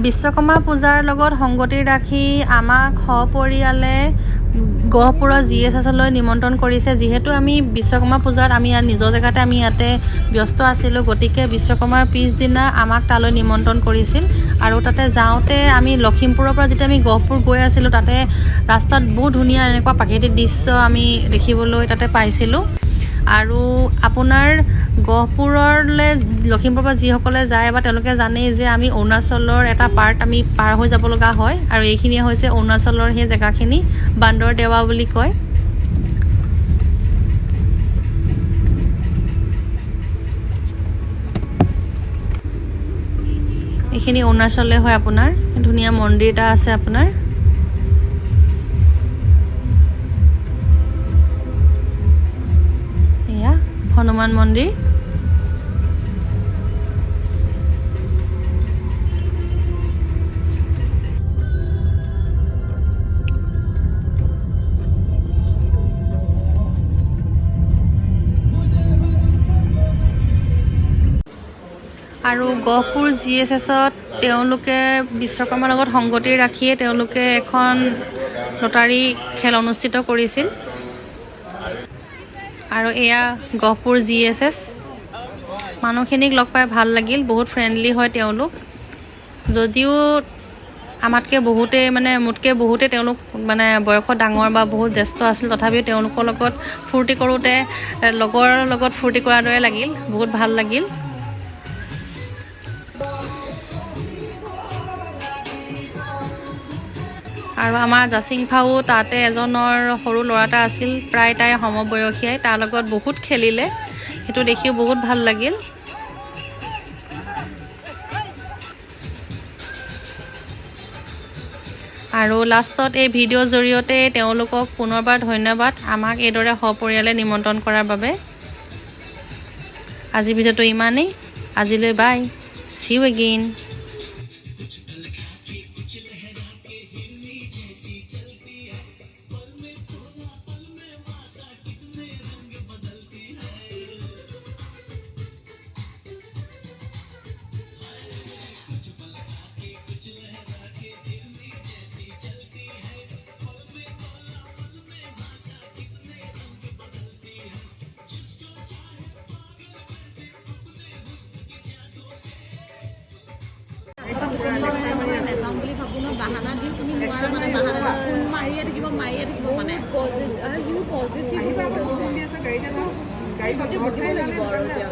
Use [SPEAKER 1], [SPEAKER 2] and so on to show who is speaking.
[SPEAKER 1] বিশ্বকৰ্মা পূজাৰ লগত সংগতি ৰাখি আমাক সপৰিয়ালে গহপুৰৰ জিএছএছলৈ নিমন্ত্ৰণ কৰিছে। যিহেতু আমি বিশ্বকৰ্মা পূজাত আমি ইয়াত নিজৰ জেগাতে আমি ইয়াতে ব্যস্ত আছিলোঁ, গতিকে বিশ্বকৰ্মাৰ পিছদিনা আমাক তালৈ নিমন্ত্ৰণ কৰিছিল। আৰু তাতে যাওঁতে আমি লখিমপুৰৰ পৰা যেতিয়া আমি গহপুৰ গৈ আছিলোঁ, তাতে ৰাস্তাত বহুত ধুনীয়া এনেকুৱা প্ৰাকৃতিক দৃশ্য আমি দেখিবলৈ তাতে পাইছিলোঁ। আৰু আপোনাৰ গহপুৰলৈ লখিমপুৰৰ পৰা যিসকলে যায় বা তেওঁলোকে জানেই যে আমি অৰুণাচলৰ এটা পাৰ্ট আমি পাৰ হৈ যাব লগা হয়। আৰু এইখিনিয়ে হৈছে অৰুণাচলৰ সেই জেগাখিনি, বান্দৰদেৱা বুলি কয়। এইখিনি অৰুণাচলে হয়। আপোনাৰ ধুনীয়া মন্দিৰ এটা আছে আপোনাৰ। এয়া হনুমান মন্দিৰ। আৰু গহপুৰ জিএছএছত তেওঁলোকে বিশ্বকৰ্মাৰ লগত সংগতি ৰাখিয়ে তেওঁলোকে এখন লটাৰী খেল অনুষ্ঠিত কৰিছিল। আৰু এয়া গহপুৰ জিএছএছ। মানুহখিনিক লগ পাই ভাল লাগিল, বহুত ফ্ৰেণ্ডলি হয় তেওঁলোক। যদিও আমাতকৈ বহুতেই, মানে মোতকৈ বহুতেই তেওঁলোক মানে বয়সত ডাঙৰ বা বহুত জ্যেষ্ঠ আছিল, তথাপিও তেওঁলোকৰ লগত ফূৰ্তি কৰোঁতে লগৰ লগত ফূৰ্তি কৰাৰ দৰে লাগিল, বহুত ভাল লাগিল। আৰু আমাৰ জাচিংফাও তাতে এজনৰ সৰু ল'ৰা এটা আছিল, প্ৰায় তাই সমবয়সীয়াই, তাৰ লগত বহুত খেলিলে, সেইটো দেখিও বহুত ভাল লাগিল। আৰু লাষ্টত এই ভিডিঅ'ৰ জৰিয়তে তেওঁলোকক পুনৰবাৰ ধন্যবাদ, আমাক এইদৰে সপৰিয়ালে নিমন্ত্ৰণ কৰাৰ বাবে। আজিৰ ভিডিঅ'টো ইমানেই, আজিলৈ বাই, চি ইউ এগেইন।
[SPEAKER 2] নাযাওঁ বুলি ভাবোঁ ন, বাহানা দিওঁ, তুমি নোৱাৰা মানে বাহানা ফোন মাৰিয়ে থাকিব, মাৰিয়ে থাকিব মানে।
[SPEAKER 3] সিও পজিটিভ।
[SPEAKER 4] গাড়ীতে যাওঁ, গাড়ী
[SPEAKER 3] বুজিব লাগিব আৰু এতিয়া।